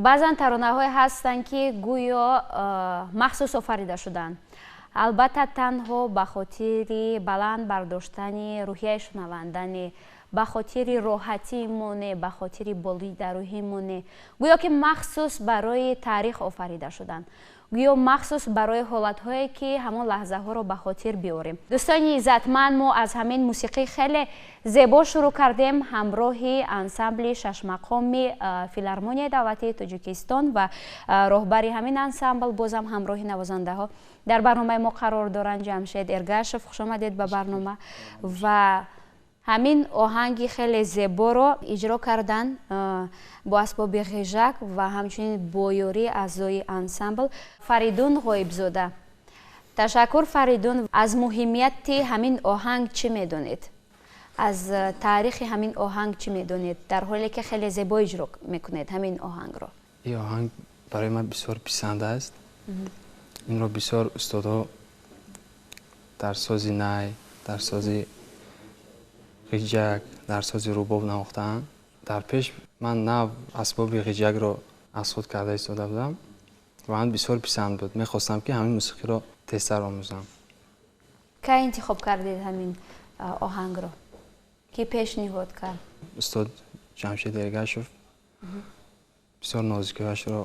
Баъзан таронаҳое ҳастанд, ки гӯё махсус офарида шуданд, албатта танҳо ба хотири баланд бардоштани рӯҳияи шунавандане, ба хотири роҳатии моне, ба хотири болидарӯҳии моне, гӯё ки махсус барои таърих офарида шуданд, гӯё махсус барои ҳолатҳое ки ҳамон лаҳзаҳоро ба хотир биёрем. Дӯстони иззатманд, мо аз ҳамин мусиқӣ хеле зебо шурӯъ кардем ҳамроҳи ансамбли шашмақоми Филармонияи давлатии Тоҷикистон ва роҳбари ҳамин ансамбл бозам ҳамроҳи навозандаҳо дар барномаи мо қарор доранд, Ҷамшед Эргашев. Хуш омадед ба барнома. Ва ҳамин оҳанги хеле зеборо иҷро кардан бо асбоби ғижак ва ҳамчунин бо ёрии аъзои ансамбл Фаридун Ғоибзода. Ташаккур, Фаридун. Аз муҳимияти ҳамин оҳанг чӣ медонед? Аз таърихи ҳамин оҳанг чӣ медонед, дар ҳоле ки хеле зебо иҷро мекунед ҳамин оҳангро? Ин оҳанг барои ман бисёр писанд аст. Инро бисёр устодҳо дар сози най, дар сози ғиҷак, дар сози рубоб навохтаанд. Дар пеш ман нав асбоби ғиҷакро аз худ карда истода будам ва ман бисёр писанд буд. Мехостам, ки ҳамин мусиқиро тезтар омӯзам. Кай интихоб кардед ҳамин оҳангро? Ки пешниҳод кард? Устод Ҷамшед Эргашев. Бисёр нозикиҳояшро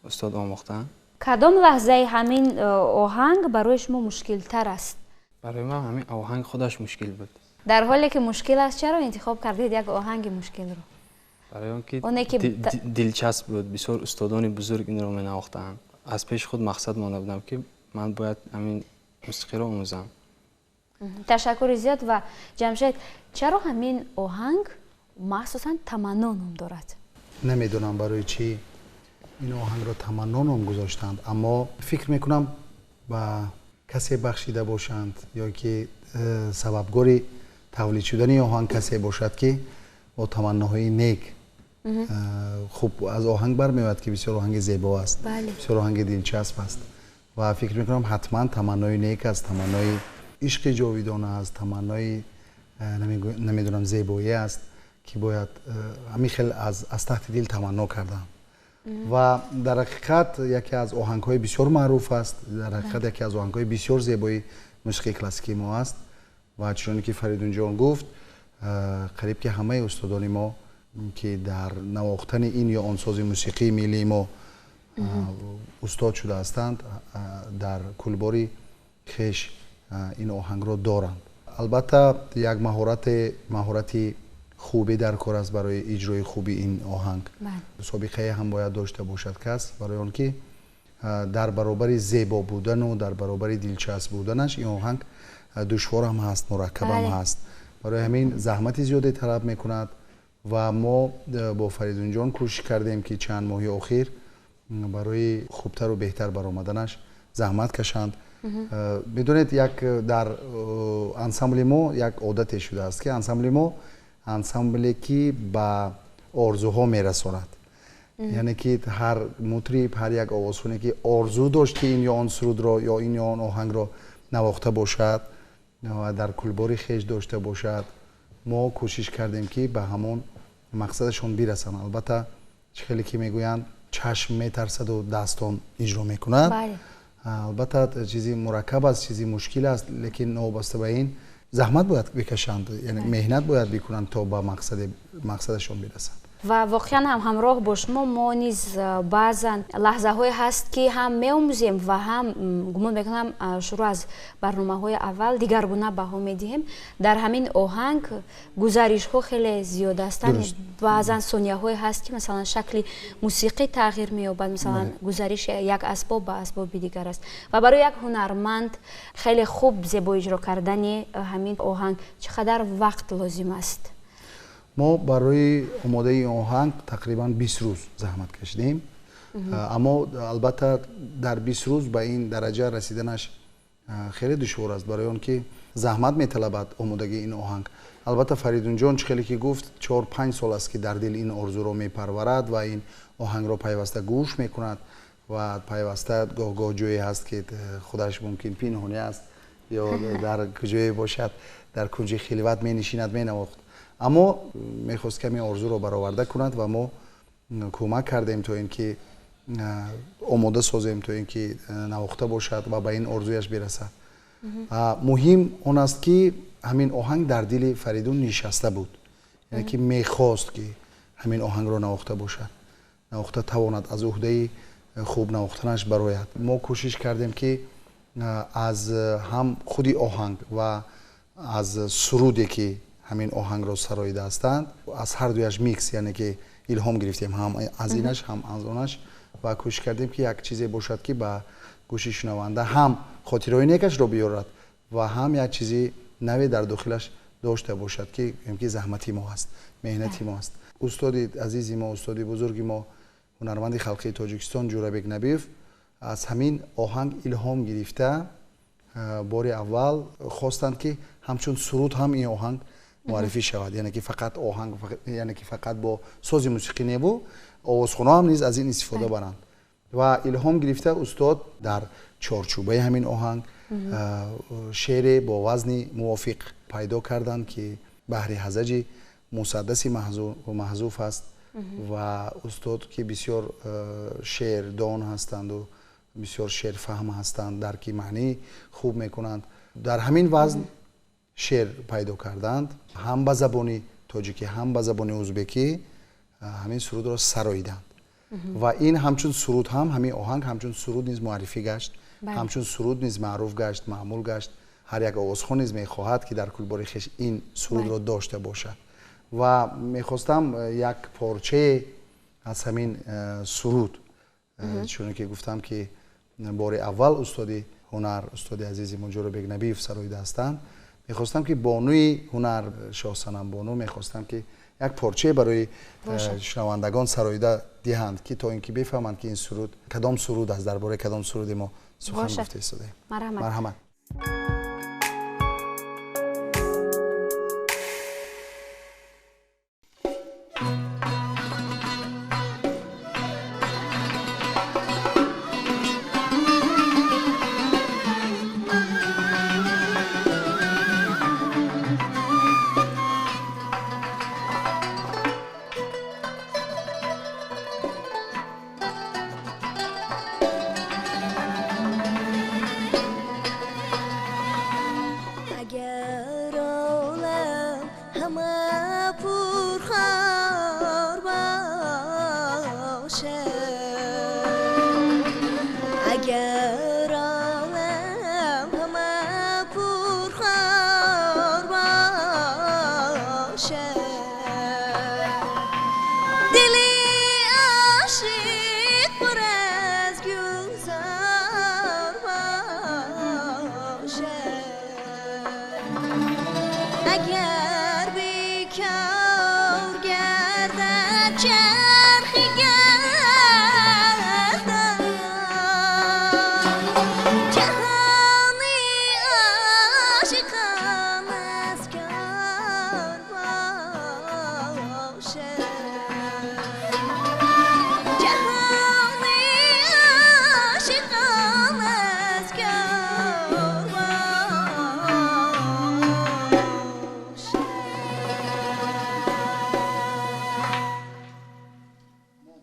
устод омӯхтаанд. Кадом лаҳзаи ҳамин оҳанг барои шумо мушкилтар аст? Барои ман ҳамин оҳанг худаш мушкил буд. Дар ҳоле ки мушкил аст, чаро интихоб кардед як оҳанги мушкилро? Барои он ки дилчасп буд. Бисёр устодони бузург инро менавохтаанд. Аз пеши худ мақсад монда будам, ки ман бояд ҳамин мусиқиро омӯзам. Ташаккури зиёд. Ва Ҷамшед, чаро ҳамин оҳанг махсусан «Таманно» ном дорад? Намедонам, барои чӣ ин оҳангро «Таманно» ном гузоштанд, аммо фикр мекунам, ба касе бахшида бошанд ё ки сабабгори тавлид шудани оҳанг касе бошад, ки бо таманноҳои нек. Хуб, аз оҳанг бармеояд, ки бисёр оҳанги зебо аст, бисёр оҳанги дилчасп аст ва фикр мекунам, ҳатман таманнои нек аст, таманнои ишқи ҷовидона аст, таманнои намедонам, зебоӣ аст, ки бояд ҳамин хел аз таҳти дил таманно кардам. Ва дар ҳақиқат яке аз оҳангҳои бисёр маъруф аст, дар ҳақиқат яке аз оҳангҳои бисёр зебои мусиқии классикии мо аст. Ва чуноне ки Фаридунҷон гуфт, қариб ки ҳамаи устодони мо, ки дар навохтани ин ё он сози мусиқии миллии мо устод шуда ҳастанд, дар кулбори хеш ин оҳангро доранд. Албатта, як маҳорати хубе дар кор аст барои иҷрои хуби ин оҳанг. Собиқае ҳам бояд дошта бошад кас, барои он ки дар баробари зебо будану дар баробари дилчасп буданаш ин оҳанг душворам ҳаст, мураккабам ҳаст. Барои ҳамин заҳмати зиёде талаб мекунад. Ва мо бо Фаридунҷон кӯшиш кардем, ки чанд моҳи охир барои хубтару беҳтар баромаданаш заҳмат кашанд. Медонед, як дар ансамбли мо як одате шудааст, ки ансамбли мо ансамбле ки ба орзуҳо мерасонад, яъне ки ҳар мутриб, ҳар як овозхоне ки орзу дошт, ки ин ё он сурудро ё ин ё он оҳангро навохта бошад ва дар кулбори хеш дошта бошад, мо кӯшиш кардем, ки ба ҳамон мақсадашон бирасанд. Албатта, чӣ хеле ки мегӯянд, чашм метарсаду дастон иҷро мекунад. Албатта, чизи мураккаб аст, чизи мушкил аст, лекин новобаста ба ин заҳмат бояд бикашанд, яъне меҳнат бояд бикунанд, то ба мақсадашон бирасанд. Ва воқеан ҳам ҳамроҳ бо шумо мо низ баъзан лаҳзаҳое ҳаст, ки ҳам меомӯзем ва ҳам, гумон мекунам, шурӯъ аз барномаҳои аввал дигаргуна баҳо медиҳем. Дар ҳамин оҳанг гузаришҳо хеле зиёд ҳастанд. Баъзан сонияҳое ҳаст, ки масалан шакли мусиқӣ тағйир меёбад, масалан гузариши як асбоб ба асбоби дигар аст. Ва барои як ҳунарманд хеле хуб зебо иҷро кардани ҳамин оҳанг чӣ қадар вақт лозим аст? Мо барои омодаи оҳанг тақрибан 20 рӯз заҳмат кашидем. Аммо албатта дар 20 рӯз ба ин дараҷа расиданаш хеле душвор аст, барои он ки заҳмат металабад омодагии ин оҳанг. Албатта, Фаридунҷон, чӣ хеле ки гуфт, 4-5 сол аст, ки дар дил ин орзуро мепарварад ва ин оҳангро пайваста гӯш мекунад ва пайваста гоҳ-гоҳ ҷое ҳаст, ки худаш мумкин пинҳонӣ аст ё дар куҷое бошад, дар кунҷи хилват менишинад, менавохт, аммо мехост каме орзуро бароварда кунад. Ва мо Кӯмак кардем, то ин ки омода созем, то ин ки навохта бошад ва ба ин орзуяш бирасад. Муҳим он аст, ки ҳамин оҳанг дар дили Фаридун нишаста буд, яъне ки мехост, ки ҳамин оҳангро навохта бошад, навохта тавонад, аз уҳдаи хуб навохтанаш барояд. Мо кӯшиш кардем, ки аз ҳам худи оҳанг ва аз суруде, ки ҳамин оҳангро сароида ҳастанд, аз ҳар дуяш микс, яъне ки илҳом гирифтем, ҳам аз инаш, ҳам аз онаш, ва кӯшиш кардем, ки як чизе бошад, ки ба гӯши шунаванда ҳам хотираҳои некашро биёрад ва ҳам як чизи наве дар дохилаш дошта бошад, ки ки заҳмати мо аст, меҳнати мо аст. Устоди азизи мо, устоди бузурги мо, ҳунарманди халқии Тоҷикистон Ҷӯрабек Набиев аз ҳамин оҳанг илҳом гирифта, бори аввал хостанд, ки ҳамчун суруд ҳам ин оҳанг муаррифӣ шавад, яъне ки фақат оҳанг, яъне ки фақат бо сози мусиқӣ небу, овозхонаҳо ҳам низ аз ин истифода баранд. Ва илҳом гирифта, устод дар чорчӯбаи ҳамин оҳанг шеъре бо вазни мувофиқ пайдо карданд, ки баҳри ҳазаҷи мусаддаси маҳзуф аст. Ва устод, ки бисёр шеърдон ҳастанду бисёр шеърфаҳм ҳастанд, дарки маънӣ хуб мекунанд, дар ҳамин вазн шеър пайдо карданд, ҳам ба забони тоҷикӣ, ҳам ба забони узбекӣ ҳамин сурудро сароиданд. Ва ин ҳамчун суруд ҳам, ҳамин оҳанг ҳамчун суруд низ муаррифӣ гашт, ҳамчун суруд низ маъруф гашт, маъмул гашт. Ҳар як овозхон низ мехоҳад, ки дар кулбори хеш ин сурудро дошта бошад. Ва мехостам як порчае аз ҳамин суруд, чуне ки гуфтам, ки бори аввал устоди ҳунар, устоди азизи мо Ҷӯрабек Набиев сароида ҳастанд, мехостам, ки бонуи ҳунар Шоҳсанам бону, мехостам, ки як порчае барои шунавандагон сароида диҳанд, ки то ин ки бифаҳманд, ки ин суруд кадом суруд аст, дар бораи кадом суруди мо сухан гуфта истодаем. Марҳамат.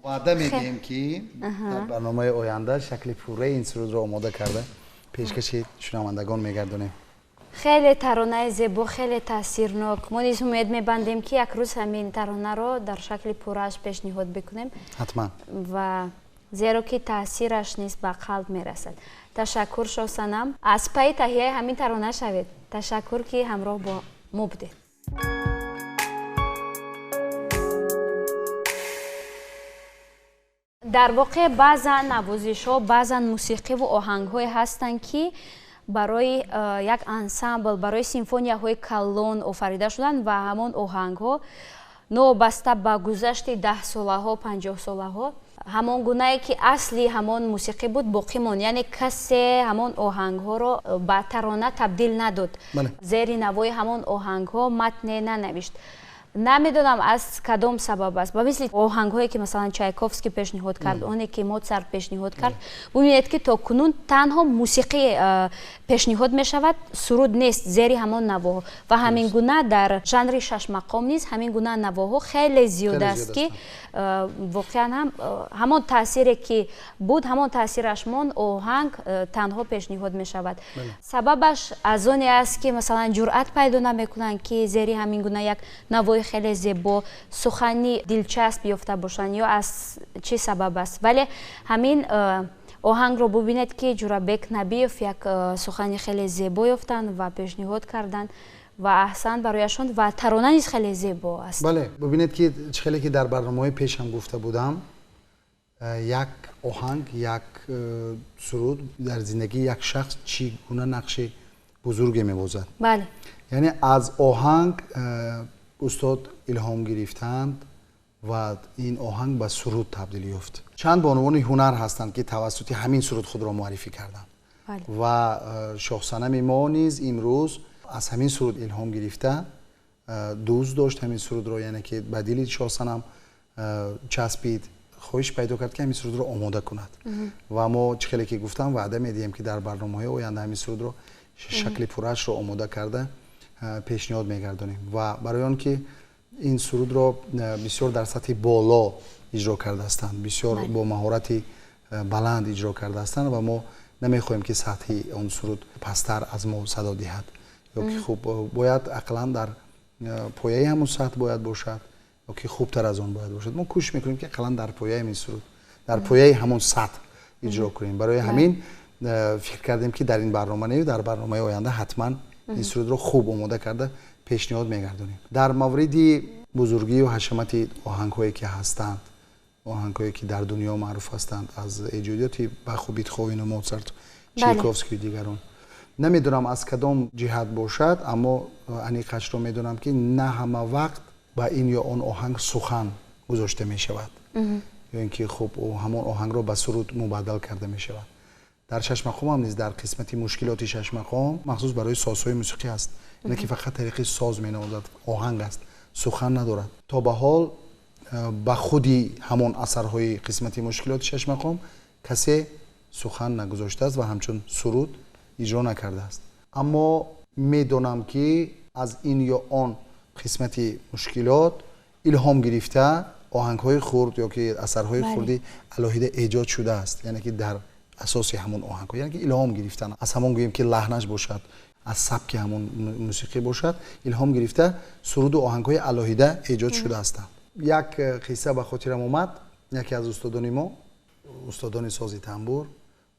Ваъда медиҳем, ки дар барномаи оянда шакли пурраи ин сурудро омода карда, пешкаши шунавандагон мегардонем. Хеле таронаи зебо, хеле таъсирнок. Мо низ умед мебандем, ки як рӯз ҳамин таронаро дар шакли пуррааш пешниҳод бикунем. Ҳатман. Ва зеро ки таъсираш низ ба қалб мерасад. Ташаккур, Шоҳсанам, аз пайи таҳияи ҳамин тарона шавед. Ташаккур, ки ҳамроҳ бо мо будед. Дар воқеъ, баъзан навозишҳо, баъзан мусиқиву оҳангҳое ҳастанд, ки барои як ансамбл, барои симфонияҳои калон офарида шуданд ва ҳамон оҳангҳо новобаста ба гузашти 10 солаҳо, 50 солаҳо, ҳамон гунае ки асли ҳамон мусиқӣ буд, боқӣ монд. Яъне касе ҳамон оҳангҳоро ба тарона табдил надод, зери навои ҳамон оҳангҳо матне нанавишт. Намедонам аз кадом сабаб аст. Ба мисли оҳангҳое ки масалан Чайковский пешниҳод кард, оне ки Моцарт пешниҳод кард, бубинед ки то кунун танҳо мусиқӣ пешниҳод мешавад, суруд нест зери ҳамон навоҳо. Ва ҳамин гуна дар жанри шашмақом низ ҳамин гуна навоҳо хеле зиёд аст, ки воқеан ҳам ҳамон таъсире ки буд, ҳамон таъсираш монд, оҳанг танҳо пешниҳод мешавад. Сабабаш аз оне аст ки масалан ҷуръат пайдо намекунанд ки зери ҳамин гуна як навои хеле зебо сухани дилчасп ёфта бошанд, ё аз чӣ сабаб аст. Вале ҳамин оҳангро бубинед ки Ҷурабек Набиев як сухани хеле зебо ёфтанд ва пешниҳод карданд ва аҳсан барояшон, ва тарона низ хеле зебо аст. Бале, бубинед ки чӣ хеле ки дар барномаҳои пешам гуфта будам, як оҳанг, як суруд дар зиндагии як шахс чӣ гуна нақши бузурге мебозад. Бале. Яъне аз оҳанг устод илҳом гирифтанд ва ин оҳанг ба суруд табдил ёфт. Чанд бонувони ҳунар ҳастанд ки тавассути ҳамин суруд худро муаррифӣ карданд ва шоҳсанами мо низ имрӯз аз ҳамин суруд илҳом гирифта дӯст дошт ҳамин сурудро, яъне ки ба дили шоҳсанам часпид, хоҳиш пайдо кард ки ҳамин сурудро омода кунад. Ва мо чӣ хеле ки гуфтам, ваъда медиҳем ки дар барномаҳои оянда ҳамин сурудро шакли пуррашро омода карда пешниҳод мегардонем. Ва барои он ки ин сурудро бисёр дар сатҳи боло иҷро кардаастанд, бисёр бо маҳорати баланд иҷро кардаастанд ва мо намехоҳем ки сатҳи он суруд пасттар аз мо садо диҳад, ё ки хуб бояд ақаллан дар пояи ҳамон сатҳ бояд бошад, ё ки хубтар аз он бояд бошад. Мо кӯшиш мекунем ки ақаллан дар пояи ҳамин суруд, дар пояи ҳамон сатҳ иҷро кунем. Барои ҳамин фикр кардем ки дар ин барнома не, дар барномаи оянда ҳатман ин сурудро хуб омода карда пешниҳод мегардонем. Дар мавриди бузургию ҳашамати оҳангҳое ки ҳастанд, оҳангҳое ки дар дунё маъруф ҳастанд, аз эҷодиёти Баху, Бетховену, Моцарт, Чайковский дигарон, намедонам аз кадом ҷиҳат бошад, аммо аниқашро медонам ки на ҳама вақт ба ин ё он оҳанг сухан гузошта мешавад, ё ин ки хуб ҳамон оҳангро ба суруд мубаддал карда мешавад. Дар шашмақом ҳам низ дар қисмати мушкилоти шашмақом махсус барои созҳои мусиқӣ аст, ине ки фақат тариқи соз менавозад, оҳанг аст, сухан надорад. То ба ҳол ба худи ҳамон асарҳои қисмати мушкилоти шашмақом касе сухан нагузоштааст ва ҳамчун суруд иҷро накардааст. Аммо медонам ки аз ин ё он қисмати мушкилот илҳом гирифта оҳангҳои хурд ё ки асарҳои хурди алоҳида эҷод шудааст, яъне ки дар асоси ҳамон оҳангҳо, яъне ки илҳом гирифтан аз ҳамон, гӯем ки лаҳнаш бошад, аз сабки ҳамон мусиқӣ бошад, илҳом гирифта суруду оҳангҳои алоҳида эҷод шудаастанд. Як қисса ба хотирам омад. Яке аз устодони мо, устодони сози тамбур,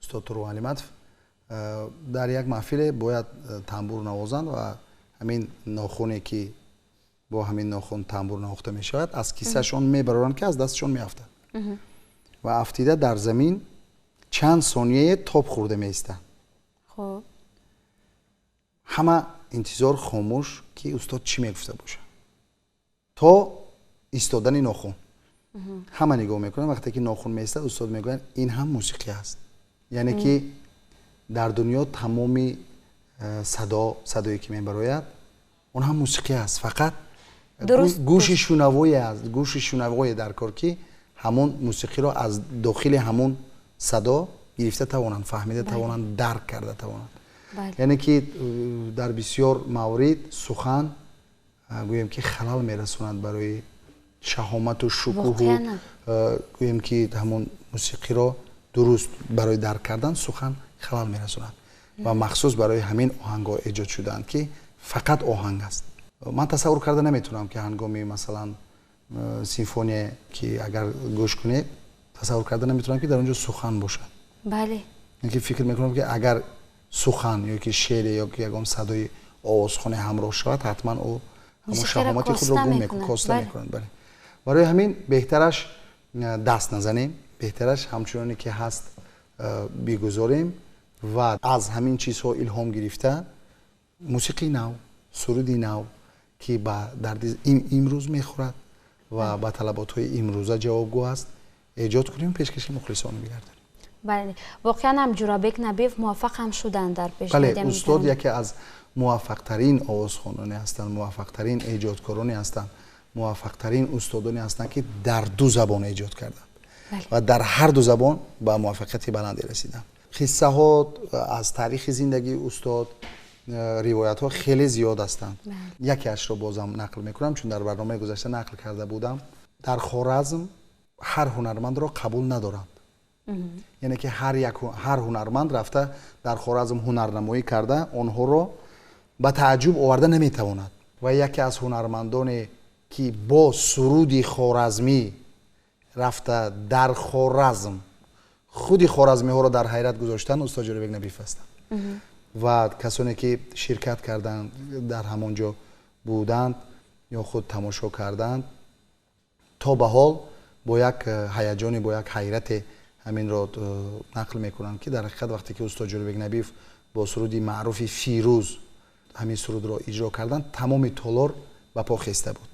устод Турғун Алиматов, дар як маҳфиле бояд тамбур навозанд ва ҳамин нохуне ки бо ҳамин нохун тамбур навохта мешавад, аз кисашон мебароранд ки аз дасташон меафтад ва афтида дар замин чанд сонияе тоб хӯрда меистад. Ҳама интизор хомӯш ки устод чӣ мегуфта бошад то истодани нохун. Ҳама нигоҳ мекунанд, вақте ки нохун меистад, устод мегӯянд ин ҳам мусиқӣ аст. Яъне ки дар дунё тамоми садое ки мебарояд, он ҳам мусиқӣ аст, фақат гӯши шунавое аст, гӯши шунавое дар кор ки ҳамон мусиқиро аз дохили ҳамон садо гирифта тавонанд, фаҳмида тавонанд, дарк карда тавонанд. Яъне ки дар бисёр маврид сухан гӯем ки халал мерасонад барои шаҳомату шукӯҳу, гӯем ки ҳамон мусиқиро дуруст барои дарк кардан сухан халал мерасонад ва махсус барои ҳамин оҳангҳо эҷод шудаанд ки фақат оҳанг аст. Ман тасаввур карда наметавонам ки ҳангоми масалан симфония ки агар гӯш кунед, тасаввур карда наметавонам ки дар он ҷо сухан бошад. Бале. Ки фикр мекунам ки агар сухан ё ки шеъре ё ки ягон садои овозхоне ҳамроҳ шавад, ҳатман ӯ ҳамон шаҳомати худро гум мекунад, коста мекунад. Бале. Барои ҳамин беҳтараш даст назанем, беҳтараш ҳамчуноне ки ҳаст бигузорем ва аз ҳамин чизҳо илҳом гирифта мусиқии нав, суруди нав ки ба дарди имрӯз мехӯрад ва ба талаботҳои имрӯза ҷавобгӯ аст, эҷод кунем, пешкаши мухлисон бигардонем. Бале, воқеан ҳам Ҷурабек Набиев муваффақ ҳам шуданд дар пешниҳоди. Бале, устод яке аз муваффақтарин овозхононе ҳастанд, муваффақтарин эҷодкороне ҳастанд, Муваффақтарин устодоне ҳастанд, ки дар ду забон эҷод карданд ва дар ҳар ду забон ба муваффақияти баланде расиданд. Қиссаҳо аз таърихи зиндагии устод, ривоятҳо хеле зиёд ҳастанд. Якеашро бозам нақл мекунам, чун дар барномаи гузашта нақл карда будам. Дар Хоразм ҳар ҳунармандро қабул надоранд. Яъне ки ҳар ҳунарманд рафта дар Хоразм ҳунарнамоӣ карда, онҳоро ба тааҷҷуб оварда наметавонад. Ва яке аз ҳунармандоне ки бо суруди хоразмӣ рафта дар Хоразм худи хоразмиҳоро дар ҳайрат гузоштанд, устод Ҷӯрабек Набиев ҳастанд. Ва касоне ки ширкат карданд, дар ҳамон ҷо буданд ё худ тамошо карданд, то ба ҳол бо як ҳаяҷоне, бо як ҳайрате ҳаминро нақл мекунанд, ки дар ҳақиқат вақте ки устод Ҷӯрабек Набиев бо суруди маъруфи Фирӯз ҳамин сурудро иҷро карданд, тамоми толор ба по хеста буд.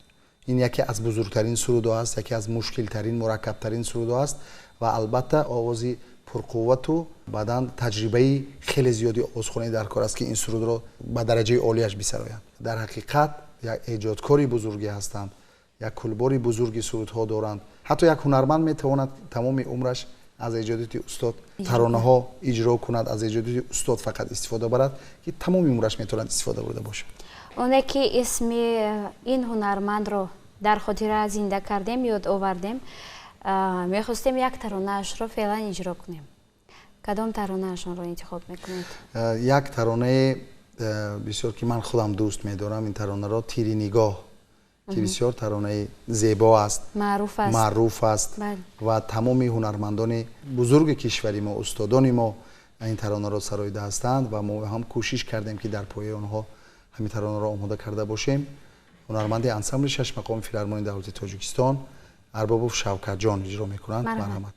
Ин яке аз бузургтарин сурудҳо аст, яке аз мушкилтарин, мураккабтарин сурудҳо аст ва албатта овози пурқуввату баъдан таҷрибаи хеле зиёди овозхонӣ дар кор аст, ки ин сурудро ба дараҷаи олияш бисароянд. Дар ҳақиқат як эҷодкори бузурге ҳастанд, як кулбори бузурги сурудҳо доранд. Ҳатто як ҳунарманд метавонад тамоми умраш аз эҷодиёти устод таронаҳо иҷро кунад, аз эҷодиёти устод фақат истифода барад, ки тамоми умраш метавонад истифода бурда бошад. Оне ки исми ин ҳунармандро дар хотира зинда кардем, ёд овардем, мехостем як таронаашро феълан иҷро кунем. Кадом таронаашонро интихоб мекунед? Як таронаи бисёр ки ман худам дӯст медорам, ин таронаро Тири нигоҳ, ки бисёр таронаи зебо аст, маъруф аст ва тамоми ҳунармандони бузурги кишвари мо, устодони мо ин таронаро сароида ҳастанд ва мо ҳам кӯшиш кардем, ки дар пояи онҳо ҳамин таронаро омода карда бошем. Ҳунарманди ансамбли шашмақоми филармонии давлати Тоҷикистон Арбобов Шавкатҷон иҷро мекунанд. Марҳамат.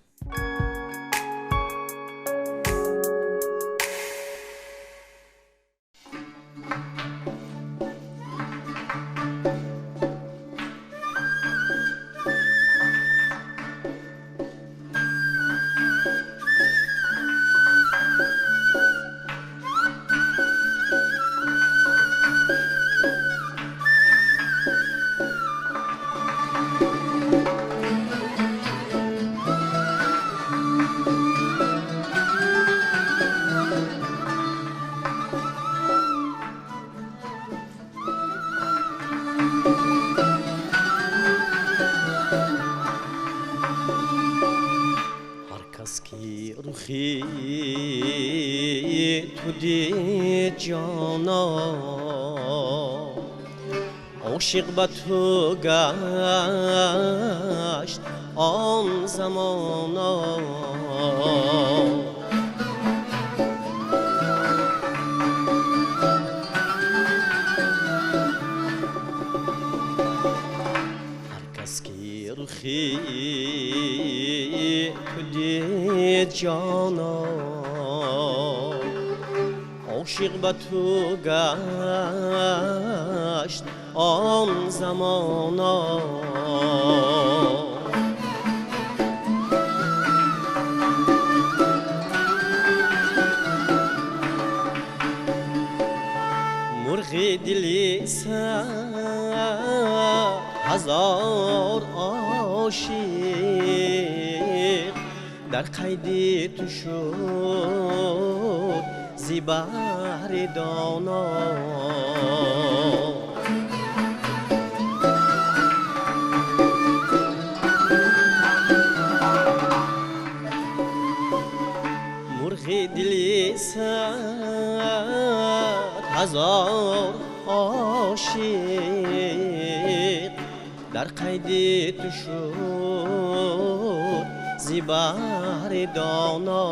Ошиқ ба ту гашт он замона, ҳар кас ки рухи ту дид ҷона, ошиқ ба ту гашт он замона. Мурғи дили ҳазор ошиқ дар қайди ту шуд зи баҳри доно. Мурғи дили 100,000 ошиқ дар қайди ту шуд зи баҳри доно.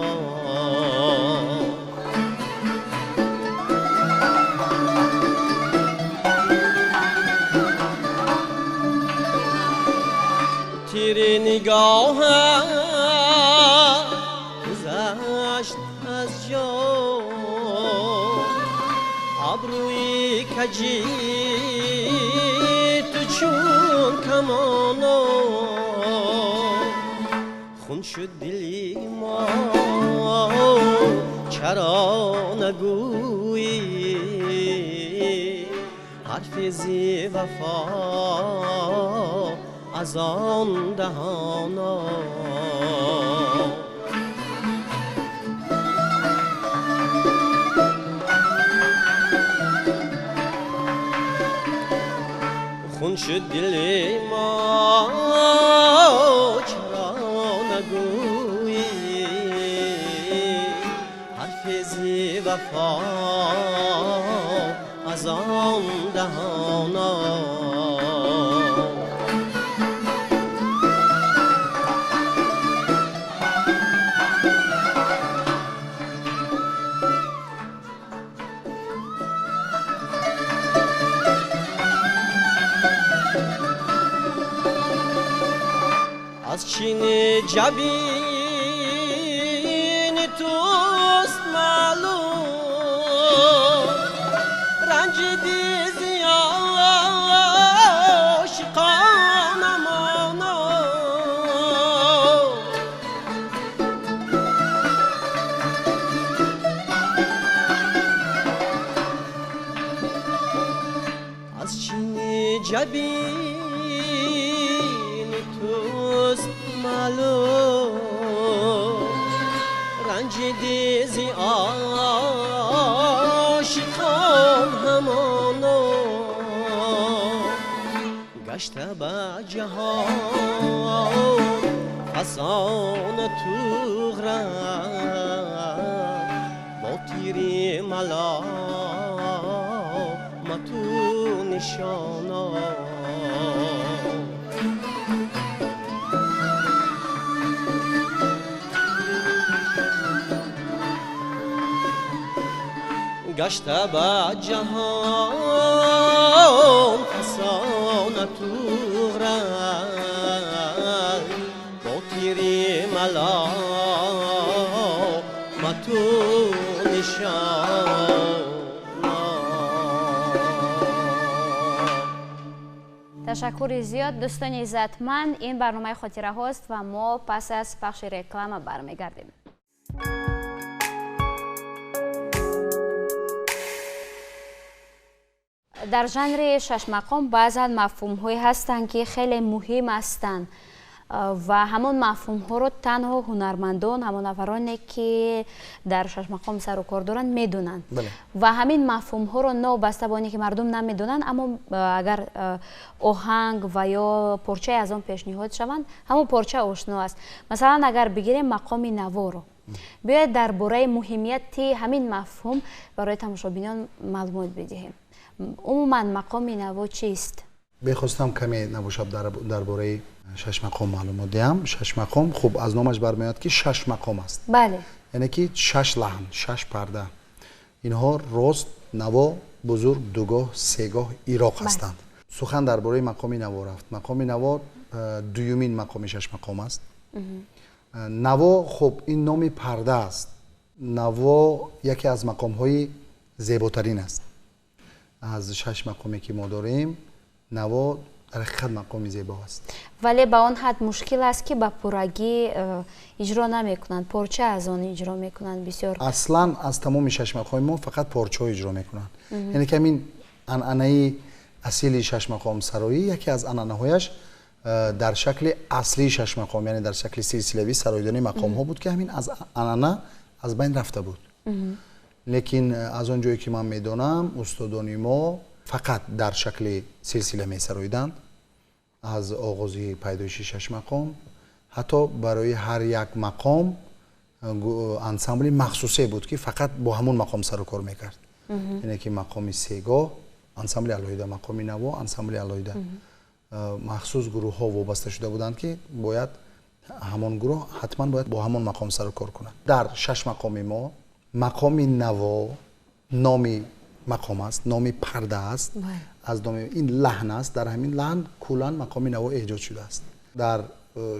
Тири нигоҳат гузашт аз ҷон, абрӯи каҷи ту чун камоно. Хун шуд дили мо, чаро нагӯӣ ҳар حرف زی وفا از آن دهانا. خون شد دل ما چرا نگویی حرف زی وفا از آن دهانا. از چین جبین توست معلوم رنج دیزی عاشقان مانا. از چین جبین توست معلوم رنج دیزی عاشقان همانا. گشته به جهان فسانه طغرا با تیر ملامت و نشانا. گشته به جهان فسانه طغرا با تیر ملامت و نشانا. ташаккури зиёд дӯстони иззатманд. Ин барномаи хотираҳост ва мо пас аз пахши реклама бармегардем. Дар жанри шашмақом баъзан мафҳумҳое ҳастанд, ки хеле муҳим ҳастанд ва ҳамон мафҳумҳоро танҳо ҳунармандон, ҳамон нафароне, ки дар шашмақом сару кор доранд, медонанд. Ва ҳамин мафҳумҳоро новобаста ба оне ки мардум намедонанд, аммо агар оҳанг ва ё порчае аз он пешниҳод шаванд, ҳамон порча ошно аст. Масалан, агар бигирем мақоми наворо, биёед дар бораи муҳимияти ҳамин мафҳум барои тамошобинон маълумот бидиҳем. Умуман мақоми наво чист? Бехостам каме набошад дар бораи шашмақом маълумот диҳам. Шашмақом хуб аз номаш бармеояд, ки шаш мақом аст. Бале. Яъне ки шаш лаҳн, шаш парда. Инҳо рост, наво, бузург, дугоҳ, сегоҳ, ироқ ҳастанд. Сухан дар бораи мақоми наво рафт. Мақоми наво дуюмин мақоми шашмақом аст. Наво хуб ин номи парда аст. Наво яке аз мақомҳои зеботарин аст. Аз шаш мақоме ки мо дорем, наво дар ҳақиқат мақоми зебо аст. Вале ба он ҳад мушкил аст, ки ба пуррагӣ иҷро намекунанд, порча аз он иҷро мекунанд бисёр. Аслан аз тамоми шашмақоми мо фақат порчаҳо иҷро мекунанд. Яъне ки ҳамин анъанаи асили шашмақомсароӣ яке аз анъанаҳояш дар шакли аслии шашмақом, яъне дар шакли силсилавӣ сароидани мақомҳо буд, ки ҳамин аз анъана аз байн рафта буд. Лекин аз он ҷое ки ман медонам, устодони мо фақат дар шакли силсила месароиданд. Аз оғози пайдоиши шашмақом ҳатто барои ҳар як мақом ансамбли махсусе буд, ки фақат бо ҳамон мақом сару кор мекард. Яъне ки мақоми сегоҳ ансамбли алоҳида, мақоми наво ансамбли алоҳида. Махсус гурӯҳҳо вобаста шуда буданд, ки бояд ҳамон гурӯҳ ҳатман бояд бо ҳамон мақом сару кор кунад. Дар шаш мақоми мо мақоми наво номи мақом аст, номи парда аст, аз номи ин лаҳн аст. Дар ҳамин лаҳн куллан мақоми наво эҷод шудааст. Дар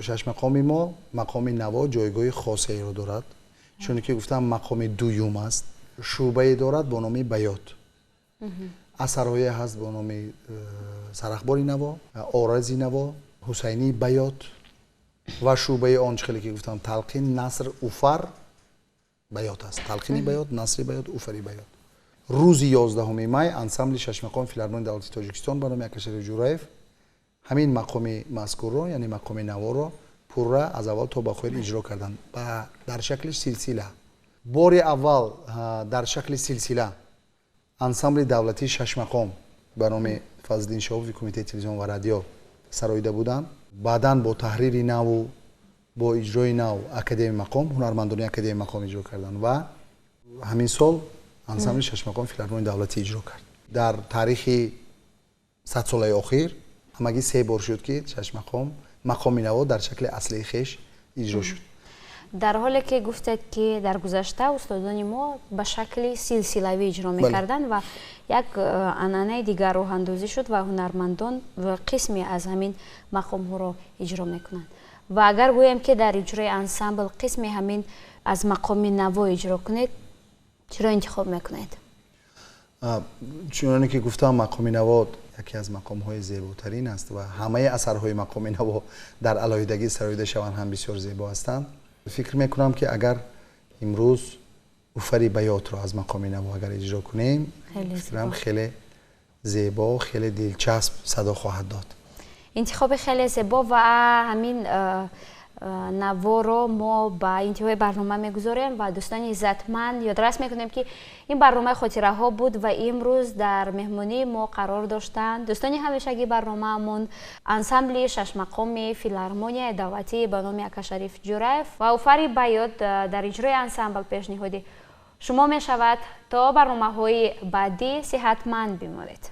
шаш мақоми мо мақоми наво ҷойгоҳи хосеро дорад, чуне ки гуфтам мақоми дуюм аст. Шӯъбае дорад бо номи баёт, асарҳое ҳаст бо номи сарахбори наво, орази наво, ҳусайнии баёт ва шӯъбаи он чӣ хеле ки гуфтам талқин, наср, уфар баёт аст. Талқини баёт, насри баёт, уфари баёт. Рӯзи 11 май ансамбли шашмақом филармонияи давлати Тоҷикистон ба номи Акашариф Ҷураев ҳамин мақоми мазкурро, яъне мақоми наворо пурра аз аввал то ба охир иҷро карданд дар шакли силсила. Бори аввал дар шакли силсила ансамбли давлатии шашмақом ба номи Фазлиддин Шоҳови Кумитаи телевизион ва радио сароида буданд. Баъдан бо таҳрири наву бо иҷрои нав Академияи мақом, ҳунармандони Академияи мақом иҷро карданд ва ҳамин сол ансамбли шашмақом филармонияи давлатӣ иҷро кард. Дар таърихи 100 солаи охир ҳамагӣ се бор шуд, ки шашмақом мақоми наво дар шакли аслии хеш иҷро шуд. Дар ҳоле ки гуфтед, ки дар гузашта устодони мо ба шакли силсилавӣ иҷро мекарданд ва як анъанаи дигар роҳандозӣ шуд ва ҳунармандон қисме аз ҳамин мақомҳоро иҷро мекунанд. Ва агар гӯем, ки дар иҷрои ансамбл қисми ҳамин аз мақоми наво иҷро кунед, чиро интихоб мекунед? Чуноне ки гуфтам, мақоми наво яке аз мақомҳои зеботарин аст ва ҳамаи асарҳои мақоми наво дар алоҳидагӣ сароида шаванд ҳам бисёр зебо ҳастанд. Фикр мекунам, ки агар имрӯз Уфари Баётро аз мақоми наво агар иҷро кунем, фикрам, хеле зебо, хеле дилчасп садо хоҳад дод. Интихоби хеле зебо ва ҳамин наворо мо ба интиҳои барнома мегузорем. Ва дӯстони иззатманд, ёдрас мекунем, ки ин барномаи хотираҳо буд ва имрӯз дар меҳмонии мо қарор доштанд дӯстони ҳамешагии барномаамон, ансамбли шашмақоми филармонияи давлатӣ ба номи Акашариф Ҷураев, ва Уфари Баёт дар иҷрои ансамбл пешниҳоди шумо мешавад. То барномаҳои баъдӣ сиҳатманд бимонед.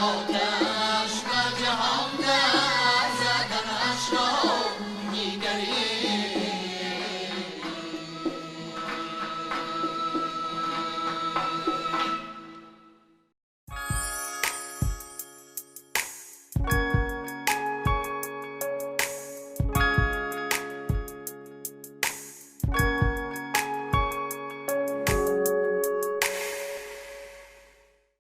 Оташ.